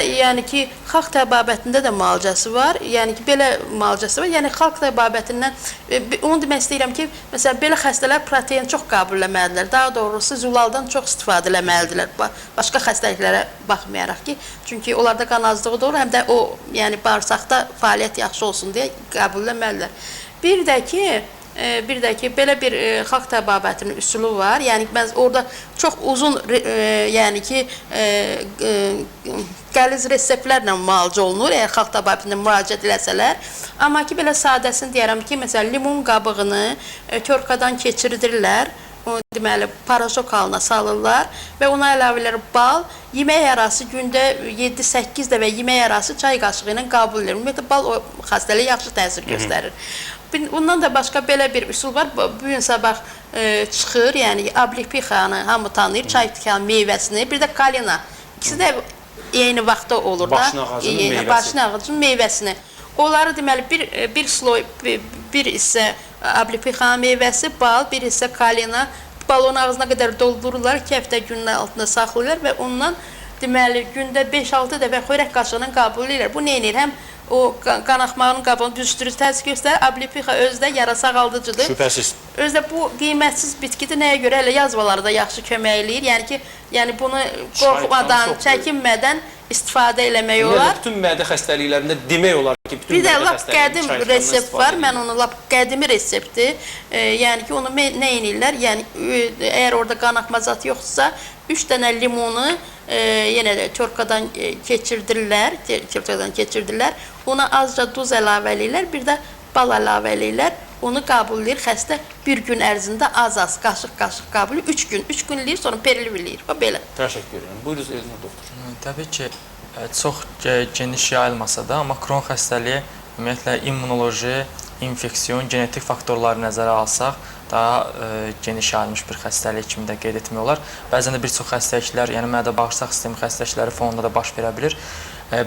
yəni ki, xalq təbabətində də müalicəsi var. Yəni ki, belə müalicəsi var. Yəni xalq təbabətindən onu demək istəyirəm ki, məsələn, belə xəstələr protein çox qəbul etməlidirlər. Daha doğrusu zulaldan çox istifadə etməlidirlər. Başqa xəstəliklərə baxmayaraq ki, çünki onlarda qan azlığı da olur, həm də o, yəni bağırsaqda fəaliyyət yaxşı olsun deyə qəbul etməlidirlər. Bir də ki, belə bir xalq təbabətinin üsulu var. Yəni mən orada çox uzun yəni ki, qəliz reseptlərlə müalicə olunur, əgər xalq təbabətinə müraciət eləsələr. Amma ki, belə sadəsini deyərəm ki, məsələn, limon qabığını tyorkadan keçirdirlər. Onu deməli paraşok halına salırlar və ona əlavə edirlər bal, yemək arası gündə 7-8 dəfə yemək arası çay qaşığı ilə qəbul edirlər. Ümumiyyətlə bal o xəstəliyə yaxşı təsir göstərir. Bundan da başqa belə bir üsul var. Bu gün sabah çıxır, yəni ablipixanı hamı tanıyır, çay tikanı meyvəsini, bir də kalina. İkisi də eyni vaxtda olur da. Başın ağacının meyvəsi. Başın ağacının meyvəsini. Onları deməli bir sloy, bir hissə ablipixanı meyvəsi, bal, bir hissə kalina, balonu ağzına qədər doldururlar, 2 həftə günün altında saxlayırlar və ondan deməli gündə 5-6 dəfə xörək qaşığından qəbul edirlər. Bu nə edir? Həm o qanaxmağının qabını düzdürür, təsir göstərir. Ablipixa özü də yara sağaldıcıdır. Şübhəsiz. Özü də bu qiymətsiz bitkidir. Nəyə görə? Elə yazvalara da yaxşı kömək eləyir. Yəni ki, yəni bunu qorxmadan, çəkinmədən istifadə eləmək olar. Bütün mədə xəstəliklərində demək olar ki, bütün bir də lap qədim resept var. Mən onu lap qədimi reseptdir. Yəni ki, onu nə edirlər? Yəni əgər orada qanaxma zat yoxdursa, 3 dənə limonu yenə də tyorkadan keçirdirlər, keçirdirlər. Ona azca duz əlavə eləyirlər, bir də bal əlavə eləyirlər. Onu qəbul eləyir xəstə bir gün ərzində az-az, qaşıq-qaşıq qəbul eləyir. 3 gün, 3 gün eləyir, sonra periliv eləyir. Bax belə. Təşəkkür edirəm. Buyurunuz Elnur doktor. Təbii ki, çox geniş yayılmasa da, amma Kron xəstəliyi ümumiyyətlə immunoloji, infeksiyon, genetik faktorları nəzərə alsaq, daha geniş yayılmış bir xəstəlik kimi də qeyd etmək olar. Bəzən də bir çox xəstəliklər, yəni mədə-bağırsaq sistemi xəstəlikləri fonunda da baş verə bilir.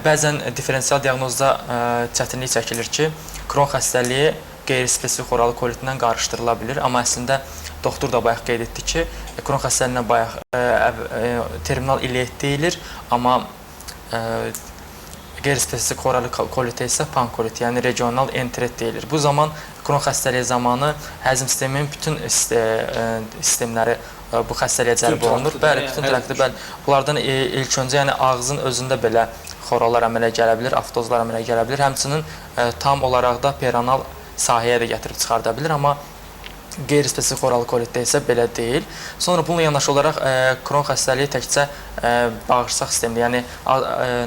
Bəzən diferensial diaqnozda çətinlik çəkilir ki, Kron xəstəliyi qeyri-spesifik oralı kolitindən qarışdırıla bilir. Amma əslində doktor da bayaq qeyd etdi ki, Kron xəstəliyinə bayaq terminal ileet deyilir, amma qeyri-spesifik oralı kolitə isə pankolit, yəni regional enterit deyilir. Bu zaman Kron xəstəliyi zamanı həzm sisteminin bütün sistemləri bu xəstəliyə cəlb olunur. Bəli, bütün traktı, bəli. Bunlardan ilk öncə, yəni ağzın özündə belə xorallar əmələ gələ bilir, aftozlar əmələ gələ bilir. Həmçinin tam olaraq da peranal sahəyə də gətirib çıxarda bilir, amma qeyri-spesifik oralı kolitdə isə belə deyil. Sonra bununla yanaşı olaraq Kron xəstəliyi təkcə bağırsaq sistemində, yəni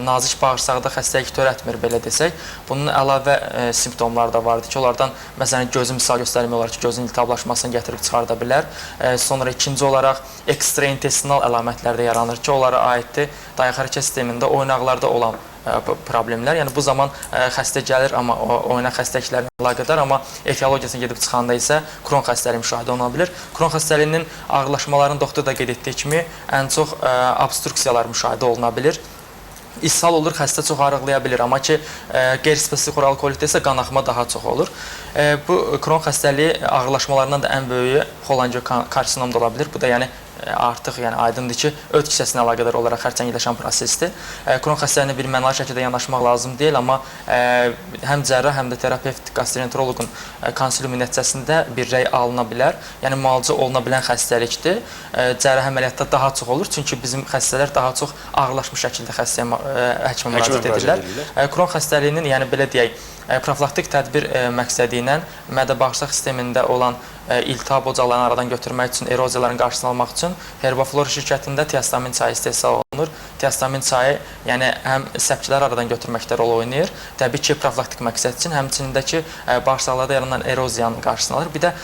nazik bağırsaqda xəstəlik törətmir, belə desək. Bunun əlavə simptomları da vardır ki, onlardan məsələn gözü misal göstərmək olar ki, gözün iltihablaşmasını gətirib çıxarda bilər. Sonra ikinci olaraq ekstraintestinal əlamətlər də yaranır ki, onlara aiddir dayaq hərəkət sistemində oynaqlarda olan problemlər. Yəni bu zaman xəstə gəlir, amma oynaq xəstəliklərlə əlaqədar, amma etiologiyasına gedib çıxanda isə Kron xəstəliyi müşahidə oluna bilir. Kron xəstəliyinin ağırlaşmalarının doktor da qeyd etdiyi kimi ən çox obstruksiyalar müşahidə oluna bilir. İshal olur, xəstə çox arıqlaya bilir, amma ki qeyri-spesifik oral kolitdə isə qanaxma daha çox olur. Bu Kron xəstəliyi ağırlaşmalarından da ən böyüyü xolangiokarsinom da ola bilir. Bu da yəni artıq yəni aydındır ki, öd kisəsinə əlaqədar olaraq xərçəngləşən prosesdir. Kron xəstəliyinə bir mənalı şəkildə yanaşmaq lazım deyil, amma həm cərrah, həm də terapevt, gastroenteroloqun konsiliumu nəticəsində bir rəy alına bilər. Yəni müalicə oluna bilən xəstəlikdir. Cərrahi əməliyyatda daha çox olur, çünki bizim xəstələr daha çox ağırlaşmış şəkildə xəstəyə həkimə müraciət edirlər. Kron xəstəliyinin, yəni belə deyək, profilaktik tədbir məqsədi ilə mədə-bağırsaq sistemində olan iltihab ocaqlarını aradan götürmək üçün, eroziyaların qarşısını almaq üçün Herbaflora şirkətində tiastamin çayı istehsal olunur. Tiastamin çayı yəni həm səpkiləri aradan götürməkdə rol oynayır, təbii ki, profilaktik məqsəd üçün, həmçinin də ki, bağırsaqlarda yaranan eroziyanın qarşısını alır. Bir də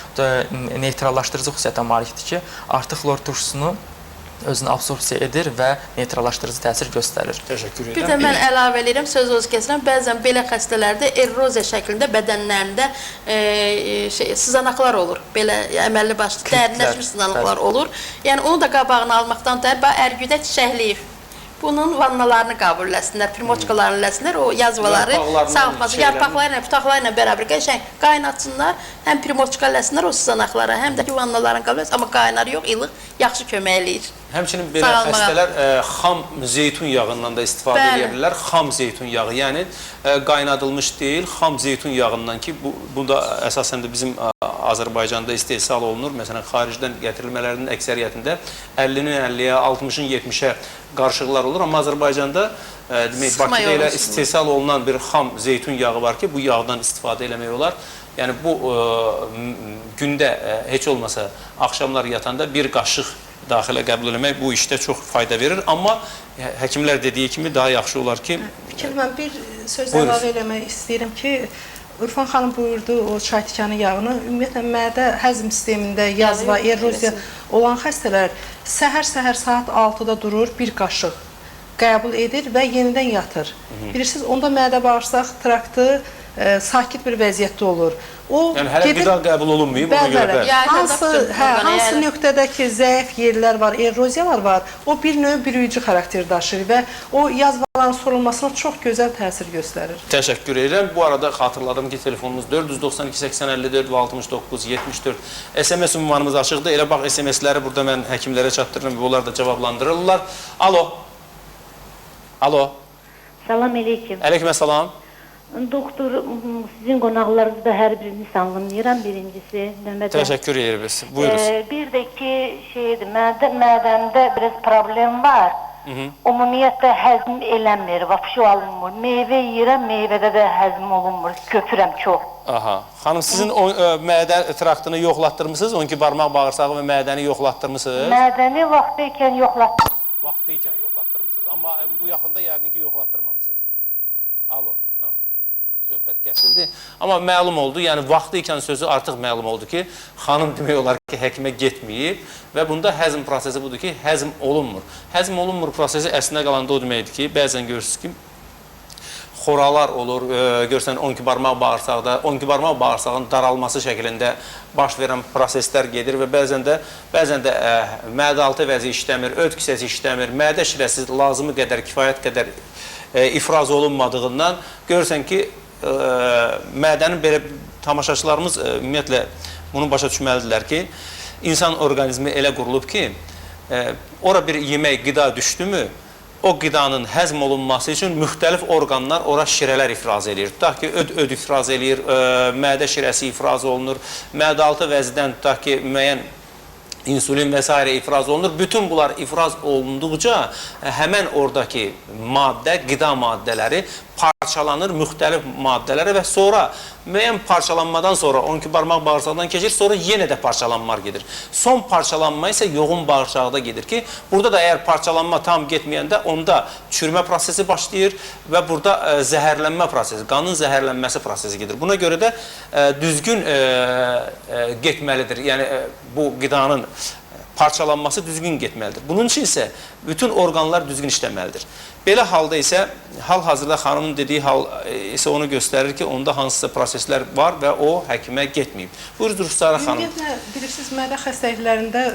neytrallaşdırıcı xüsusiyyətə malikdir ki, artıq xlor turşusunu özünü absorpsiya edir və neytrallaşdırıcı təsir göstərir. Təşəkkür edirəm. Bir də mən əlavə eləyirəm, söz öz kəsirəm. Bəzən belə xəstələrdə eroziya şəklində bədənlərində sızanaqlar olur. Belə əməlli başlı dərinləşmiş sızanaqlar olur. Yəni onu da qabağını almaqdan da ərgüdə çiçəkliyib. Bunun vannalarını qəbul eləsinlər, primoçkalarını eləsinlər, o yazvaları sağaltması, yarpaqları ilə, putaqları ilə bərabər qəşəng qaynatsınlar, həm primoçka eləsinlər o sızanaqlara, həm də ki, vannalarını qəbul eləsinlər, amma qaynar yox, ilıq yaxşı kömək eləyir. Həmçinin belə xəstələr xam zeytun yağından da istifadə edə bilərlər. Xam zeytun yağı, yəni qaynadılmış deyil, xam zeytun yağından ki, bu da əsasən də bizim Azərbaycanda istehsal olunur. Məsələn, xaricdən gətirilmələrinin əksəriyyətində 50-nin 50-yə, 60-ın 70-ə qarışıqlar olur. Amma Azərbaycanda demək, Bakıda elə istehsal olunan bir xam zeytun yağı var ki, bu yağdan istifadə eləmək olar. Yəni bu gündə heç olmasa axşamlar yatanda bir qaşıq daxilə qəbul eləmək bu işdə çox fayda verir. Amma həkimlər dediyi kimi daha yaxşı olar ki... Fikir, mən bir söz əlavə eləmək istəyirəm ki, Urfan xanım buyurdu o çay tikanı yağını. Ümumiyyətlə, mədə həzm sistemində yazva, eroziya olan xəstələr səhər-səhər saat 6-da durur, bir qaşıq qəbul edir və yenidən yatır. Bilirsiniz, onda mədə bağırsaq traktı sakit bir vəziyyətdə olur. O, yəni hələ qida qəbul olunmayıb, ona görə bəli. Hansı nöqtədəki zəif yerlər var, eroziyalar var, o bir növ bürüyücü xarakter daşıyır və o yazvaların sorulmasına çox gözəl təsir göstərir. Təşəkkür edirəm. Bu arada xatırladım ki, telefonumuz 492 80 54 və 69 74 SMS ünvanımız açıqdır. Elə bax, SMS-ləri burada mən həkimlərə çatdırıram və onlar da cavablandırırlar. Alo. Alo. Salam əleykum. Aleyküm salam. Doktor, sizin qonaqlarınızı da hər birini salamlayıram, birincisi. Növbədə. Təşəkkür edirik. Buyurunuz. Bir də ki, şeydir, mədəmdə biraz problem var. Ümumiyyətlə, həzm eləmir, vapşu alınmır. Meyvə yeyirəm, meyvədə də həzm olunmur, köpürəm çox. Aha. Xanım, sizin mədə traktını yoxlatdırmısınız? 12 barmaq bağırsağı və mədəni yoxlatdırmısınız? Mədəni vaxtı ikən yoxlatdırmısınız. Vaxtı ikən yoxlatdırmısınız. Amma bu yaxında yəqin ki, yoxlatdırmamısınız. Alo. Söhbət kəsildi. Amma məlum oldu, yəni vaxtı ikən sözü artıq məlum oldu ki, xanım demək olar ki, həkimə getməyib və bunda həzm prosesi budur ki, həzm olunmur. Həzm olunmur prosesi əslində qalanda o deməkdir ki, bəzən görürsünüz ki, xoralar olur, görürsən 12 barmaq bağırsaqda, 12 barmaq bağırsağın daralması şəklində baş verən proseslər gedir və bəzən də mədə altı vəzi işləmir, öd kisəsi işləmir, mədə şirəsi lazımı qədər, kifayət qədər ifraz olunmadığından görürsən ki, mədənin belə tamaşaçılarımız ümumiyyətlə bunu başa düşməlidirlər ki, insan orqanizmi elə qurulub ki, ora bir yemək, qida düşdü mü, o qidanın həzm olunması üçün müxtəlif orqanlar ora şirələr ifraz eləyir. Tutaq ki, öd ifraz eləyir, mədə şirəsi ifraz olunur, mədə altı vəzidən tutaq ki, müəyyən insulin və s. ifraz olunur. Bütün bunlar ifraz olunduqca həmən oradakı maddə, qida maddələri parçalanır müxtəlif maddələrə və sonra müəyyən parçalanmadan sonra 12 barmaq bağırsaqdan keçir, sonra yenə də parçalanmalar gedir. Son parçalanma isə yoğun bağırsaqda gedir ki, burada da əgər parçalanma tam getməyəndə onda çürümə prosesi başlayır və burada zəhərlənmə prosesi, qanın zəhərlənməsi prosesi gedir. Buna görə də düzgün getməlidir. Yəni bu qidanın parçalanması düzgün getməlidir. Bunun üçün isə bütün orqanlar düzgün işləməlidir. Belə halda isə hal-hazırda xanımın dediyi hal isə onu göstərir ki, onda hansısa proseslər var və o həkimə getməyib. Buyurun Ruxsara xanım. Ümumiyyətlə, bilirsiniz, mədə xəstəliklərində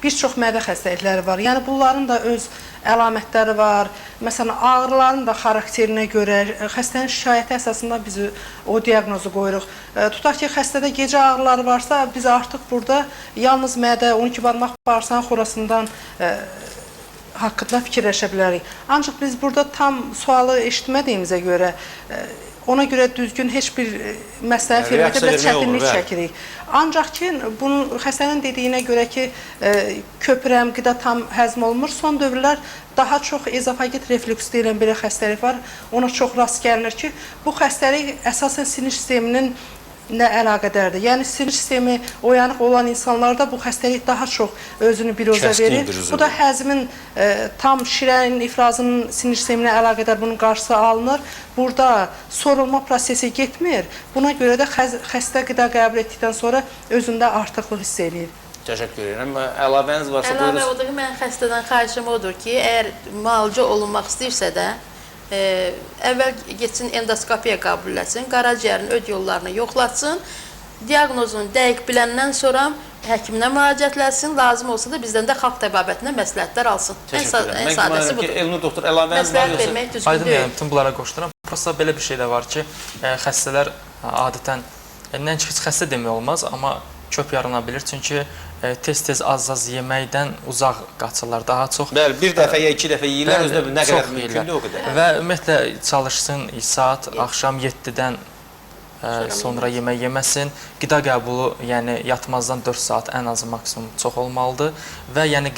bir çox mədə xəstəlikləri var. Yəni bunların da öz əlamətləri var. Məsələn, ağrıların da xarakterinə görə, xəstənin şikayəti əsasında biz o diaqnozu qoyuruq. Tutaq ki, xəstədə gecə ağrıları varsa, biz artıq burada yalnız mədə, 12 barmaq bağırsağın xorasından haqqında fikirləşə bilərik. Ancaq biz burada tam sualı eşitmədiyimizə görə, ona görə düzgün heç bir məsləhət verməkdə biraz çətinlik çəkirik. Ancaq ki, bunun xəstənin dediyinə görə ki, köpürəm, qida tam həzm olunmur. Son dövrlər daha çox ezofagit reflüks deyilən belə xəstəlik var. Ona çox rast gəlinir ki, bu xəstəlik əsasən sinir sisteminin nə əlaqədardır. Yəni sinir sistemi oyanıq olan insanlarda bu xəstəlik daha çox özünü biruzə verir. Bu da həzmin tam şirənin ifrazının sinir sisteminə əlaqədar bunun qarşısı alınır. Burada sorulma prosesi getmir. Buna görə də xəstə qida qəbul etdikdən sonra özündə artıqlıq hiss eləyir. Təşəkkür edirəm. Əlavəniz varsa buyurun. Əlavə odur ki, mən xəstədən xahişim odur ki, əgər müalicə olunmaq istəyirsə də əvvəl getsin endoskopiya qəbul etsin, qaraciyərin öd yollarını yoxlatsın, diaqnozunu dəqiq biləndən sonra həkiminə müraciət etsin, lazım olsa da bizdən də xalq təbabətinə məsləhətlər alsın. Ən sadəsi budur. Elnur doktor, əlavəniz var yoxsa? Məsləhət vermək düzgün Aydın, deyil. Yəni, bütün bunlara qoşduram. Prosta belə bir şey də var ki, xəstələr adətən, nəinki heç xəstə demək olmaz, amma Çöp yarana bilir, çünki tez-tez az-az yeməkdən uzaq qaçırlar daha çox. Bəli, bir dəfə ya iki dəfə yeyirlər, özü də nə çox qədər mümkündür o qədər. Və ümumiyyətlə çalışsın saat axşam 7-dən sonra yemək yeməsin. Qida qəbulu, yəni yatmazdan 4 saat ən azı maksimum çox olmalıdır və yəni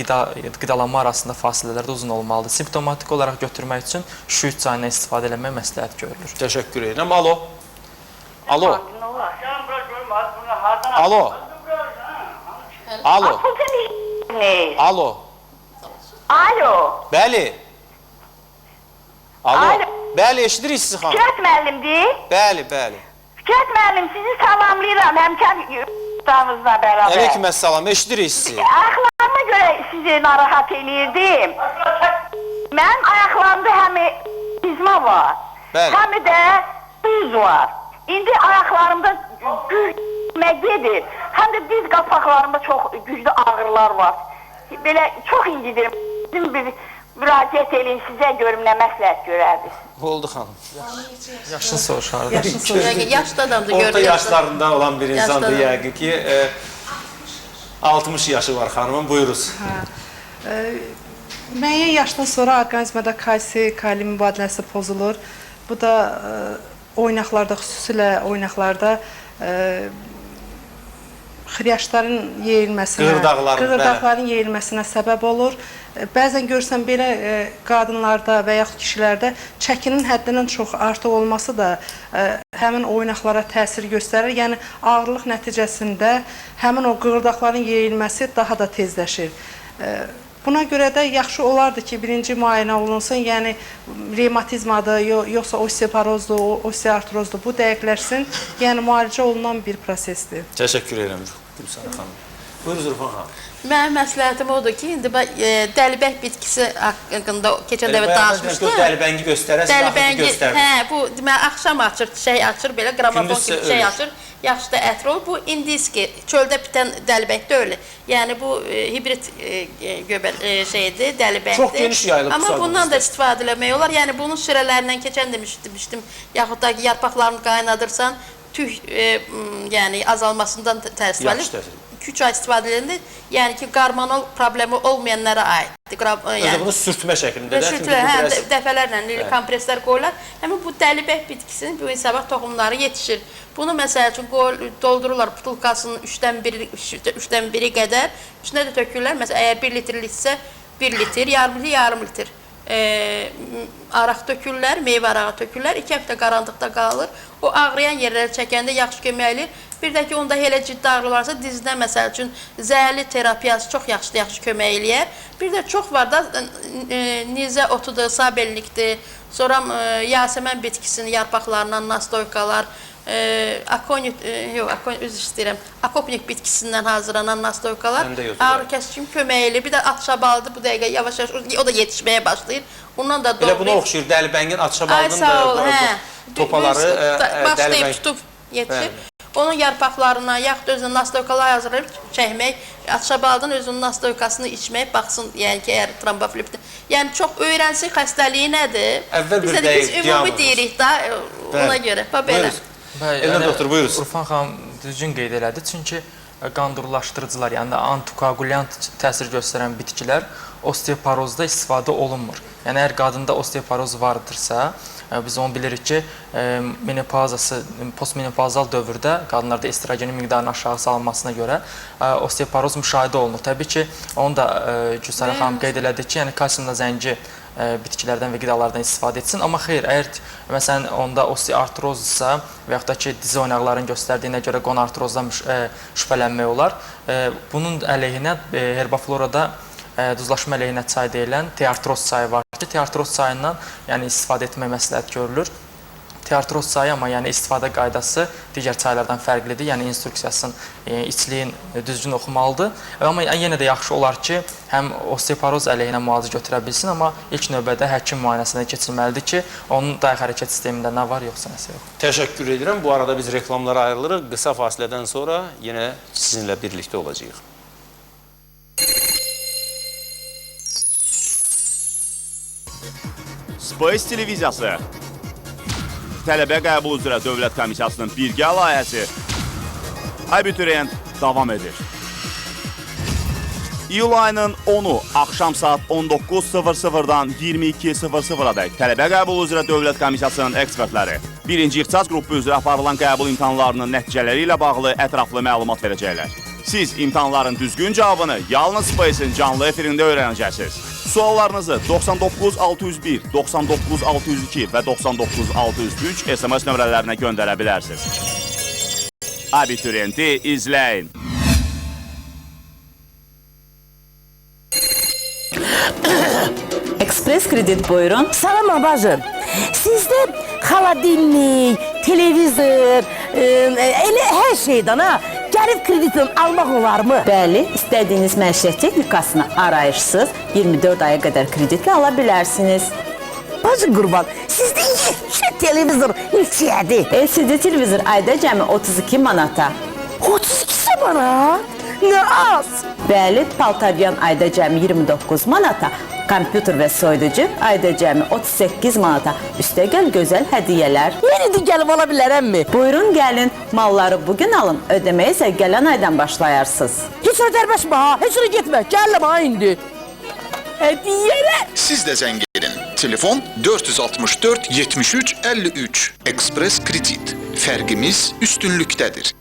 qidalanma arasında fasilələr də uzun olmalıdır. Simptomatik olaraq götürmək üçün şüyüd çayından istifadə eləmək məsləhət görülür. Təşəkkür edirəm. Alo. Alo. Alo. Alo. Alo. Alo. Bəli. Alo. Alo. Bəli, eşidirik sizi xanım. Fikrət müəllimdir. Bəli, bəli. Fikrət müəllim, sizi salamlayıram həmkar ustamızla bərabər. Aleyküm əssalam, eşidirik sizi. Ayaqlarıma görə sizi narahat eləyirdim. Mənim ayaqlarımda həm izma var, Bəli. həm də buz var. İndi ayaqlarımda gücmə gedir, həm də diz qapaqlarımda çox güclü ağrılar var. Belə çox incidirəm. Bizim bir müraciət eləyin sizə görüm nə məsləhət görərdiniz. Oldu xanım. Yaşını soruşardım. Yaşını soruşardım. Yəni yaşlı adamdır, Orta görünür. yaşlarında olan bir insandır Yaşlı adam. yəqin ki. 60 yaşı var xanımın, buyuruz. Müəyyən yaşdan sonra orqanizmada kalsi, kali mübadiləsi pozulur. Bu da oynaqlarda, xüsusilə oynaqlarda xriyaşların yeyilməsinə, qığırdaqların yeyilməsinə səbəb olur. Bəzən görürsən belə qadınlarda və yaxud kişilərdə çəkinin həddindən çox artıq olması da həmin oynaqlara təsir göstərir. Yəni ağırlıq nəticəsində həmin o qığırdaqların yeyilməsi daha da tezləşir. Buna görə də yaxşı olardı ki, birinci müayinə olunsun, yəni revmatizmadır, yoxsa osteoporozdur, osteoartrozdur, bu dəqiqləşsin, yəni müalicə olunan bir prosesdir. Təşəkkür edirəm Gülsara xanım. Buyurun Rufan xanım. Mənim məsləhətim odur ki, indi dəlibək bitkisi haqqında keçən dəfə danışmışdıq. Dəlibəngi göstərəsiniz, axırı göstərdiniz. Hə, bu deməli axşam açır, çiçək açır, belə qramofon kimi çiçək açır. Yaxşı da ətri olur. Bu indiski, çöldə bitən dəlibək deyil. Yəni bu hibrid şeydir, dəlibəkdir. Çox geniş yayılıb. Amma bundan da istifadə eləmək olar. Yəni bunun şirələrindən keçən demişdim, yaxud da yarpaqlarını qaynadırsan, tüh yəni azalmasından təsir edir. 2-3 ay istifadə edəndə, yəni ki, qarmonal problemi olmayanlara aiddir. Yəni, bunu sürtmə şəklində də. Sürtmə, hə, dəfələrlə kompreslər qoyurlar. Həmin bu dəlibək bitkisinin bu gün sabah toxumları yetişir. Bunu məsəl üçün doldururlar butulkasının 3-dən 1-i qədər. Üstünə də tökürlər. Məsələn, əgər 1 litrliksə 1 litr, yarım litr, yarım litr araq tökürlər, meyvə arağı tökürlər. 2 həftə qaranlıqda qalır. O ağrıyan yerləri çəkəndə yaxşı kömək eləyir. Bir də ki, onda elə ciddi ağrı varsa, dizdə məsəl üçün zəhərli terapiyası çox yaxşı kömək eləyər. Bir də çox var da nizə otudur, sabellikdir, sonra yasəmən bitkisinin yarpaqlarından nastoykalar, akopnik bitkisindən hazırlanan nastoykalar ağrı kəsici kimi kömək eləyir. Bir də atşabaldır bu dəqiqə yavaş-yavaş o da yetişməyə başlayır. Ondan da elə buna oxşayır, dəlbəngin atşabaldının da topaları başlayıb tutub yetişir. Onun yarpaqlarına, yaxud özünə nastoykalar hazırlayıb çəkmək, atşabaldın özünün nastoykasını içmək, baxsın, yəni ki, əgər tromboflebitdir. Yəni, çox öyrənsin xəstəliyi nədir? Əvvəl bir dəqiq Biz ümumi deyirik da, ona görə. Belə. Elnur doktor, buyurun. Urfan xanım düzgün qeyd elədi, çünki qandurulaşdırıcılar, yəni antikoagulyant təsir göstərən bitkilər osteoporozda istifadə olunmur. Yəni, əgər qadında osteoporoz vardırsa, biz onu bilirik ki, menopauzası, postmenopauzal dövrdə qadınlarda estrogenin miqdarının aşağı salınmasına görə osteoporoz müşahidə olunur. Təbii ki, onu da Gülsara xanım qeyd elədi ki, yəni kalsiumla zəngi bitkilərdən və qidalardan istifadə etsin. Amma xeyr, əgər məsələn onda osteoartrozdursa və yaxud da ki, diz oynaqlarının göstərdiyinə görə qonartrozdan şübhələnmək olar. Bunun əleyhinə herbaflorada duzlaşma əleyhinə çay deyilən teartroz çayı var ki, teartroz çayından yəni istifadə etmək məsləhət görülür. Teartroz çayı amma yəni istifadə qaydası digər çaylardan fərqlidir. Yəni instruksiyasının içliyin düzgün oxumalıdır. Amma yenə də yaxşı olar ki, həm osteoporoz əleyhinə müalicə götürə bilsin, amma ilk növbədə həkim müayinəsinə keçirməlidir ki, onun dayaq hərəkət sistemində nə var, yoxsa nəsə yox. Təşəkkür edirəm. Bu arada biz reklamlara ayrılırıq. Qısa fasilədən sonra yenə sizinlə birlikdə olacağıq. Space Televiziyası, Tələbə qəbulu üzrə Dövlət Komissiyasının birgə layihəsi, abituriyent davam edir. İyul ayının 10-u axşam saat 19:00-dan 22:00-adək tələbə qəbulu üzrə Dövlət Komissiyasının ekspertləri birinci ixtisas qrupu üzrə aparılan qəbul imtahanlarının nəticələri ilə bağlı ətraflı məlumat verəcəklər. Siz imtahanların düzgün cavabını yalnız Space-in canlı efirində öyrənəcəksiniz. Suallarınızı 99 601, 99 602 və 99 603 SMS nömrələrinə göndərə bilərsiniz. Abituriyenti izləyin. Ekspres kredit buyurun. Salam bacım. Sizdə xaladilnik, televizor, elə hər şeydən ha, gəlib kreditlə almaq olarmı? Bəli, istədiyiniz məişət texnikasını arayışsız 24 aya qədər kreditlə ala bilərsiniz. Bacım qurban, sizdə yekə televizor neçəyədir? LCD televizor ayda cəmi 32 manata. 32 manat? Nə az? Bəli, paltaryan ayda cəmi 29 manata, kompüter və soyuducu ayda cəmi 38 manata. Üstəgəl gözəl hədiyyələr. Mən indi gəlib ala bilərəmmi? Buyurun gəlin, malları bugün alın, ödəməyə isə gələn aydan başlayarsınız. Heç ora dərbəşmə ha, heç ora getmə, gəlirəm ha indi. Hədiyyələr. Siz də zəng edin. Telefon 464 73 53. Ekspres kredit. Fərqimiz üstünlükdədir.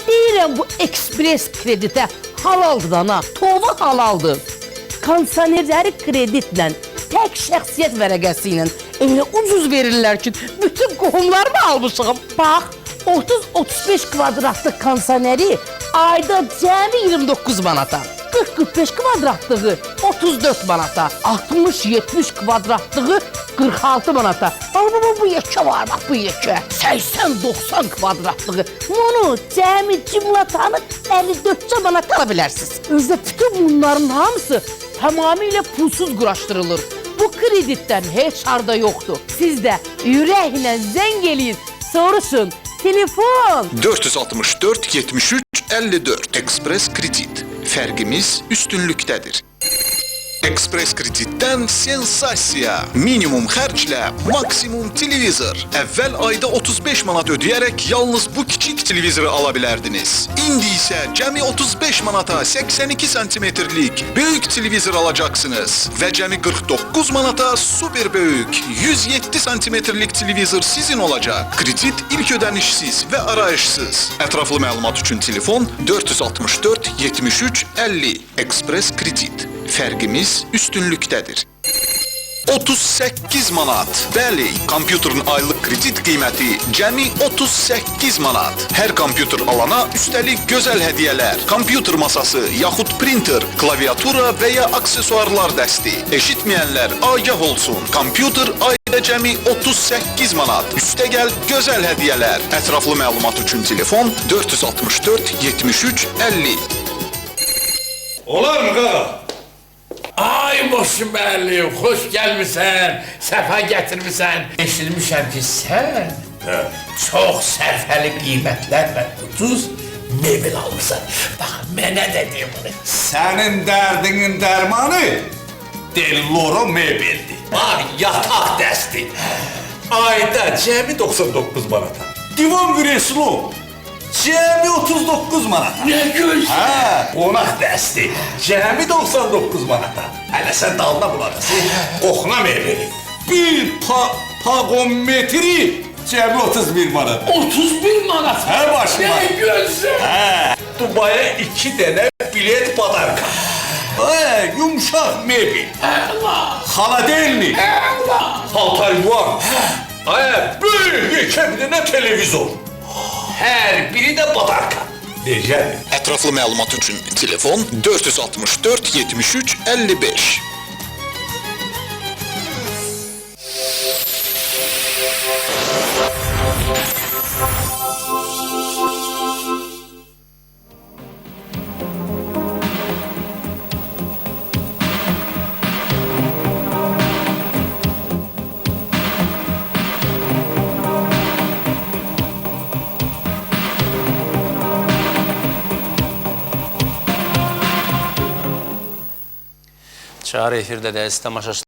Deyirəm bu ekspres kreditə halaldır dana, tova halaldır. Kondisionerləri kreditlə, tək şəxsiyyət vərəqəsi ilə elə ucuz verirlər ki, bütün qohumlarımı almışam. Bax, 30-35 kvadratlıq kondisioneri ayda cəmi 29 manata, 40-45 kvadratlığı 34 manata, 60-70 kvadratlığı 46 manata. Bax, bu yekə var, bax, bu yekə. 80-90 kvadratlığı. Bunu cəmi cümlətanı 54 manata ala bilərsiniz. Özdə bütün bunların hamısı tamamilə pulsuz quraşdırılır. Bu kreditdən heç harda yoxdur. Siz də ürəklə zəng eləyin, soruşun. Telefon 464 73 54. Ekspres kredit. Fərqimiz üstünlükdədir. Ekspres kreditdən sensasiya. Minimum xərclə maksimum televizor. Əvvəl ayda 35 manat ödəyərək yalnız bu kiçik televizoru ala bilərdiniz. İndi isə cəmi 35 manata 82 santimetrlik böyük televizor alacaqsınız və cəmi 49 manata super böyük 107 santimetrlik televizor sizin olacaq. Kredit ilk ödənişsiz və arayışsız. Ətraflı məlumat üçün telefon 464 73 50. Ekspres kredit. Fərqimiz üstünlükdədir. 38 manat. Bəli, kompüterin aylıq kredit qiyməti cəmi 38 manat. Hər kompüter alana üstəlik gözəl hədiyyələr, kompüter masası, yaxud printer, klaviatura və ya aksesuarlar dəsti. Eşitməyənlər agah olsun. Kompüter ayda cəmi 38 manat. Üstəgəl gözəl hədiyyələr. Ətraflı məlumat üçün telefon 464 73 50. Olar mı qaqa? Ay Moşin müəllim, xoş gəlmisən, səfa gətirmisən. Eşitmişəm ki, sən çox sərfəli qiymətlərlə ucuz mebel almısan. Bax, mənə də de bunu. Sənin dərdinin dərmanı Delloro mebeldir. Var yataq dəsti. Ayda cəmi 99 manata. Divan kreslo cəmi 39 manata. Nə gözəl. Hə, qonaq dəsti cəmi 99 manata. Hələ sən dalına buladasın. Qoxuna mebeli. Bir pagometri cəmi 31 manat. 31 manat. Hə başıma. Nə gözəl. Hə, Dubaya 2 dənə bilet padarka. Hə, yumşaq mebel. Əla. Xaladelnik. Əla. Paltar yuvan. Hə, böyük yekə bir dənə televizor. Hər biri də padarka. Necədir? Ətraflı məlumat üçün telefon 464 73 55. Çağrı efirdə də əziz tamaşaçılar.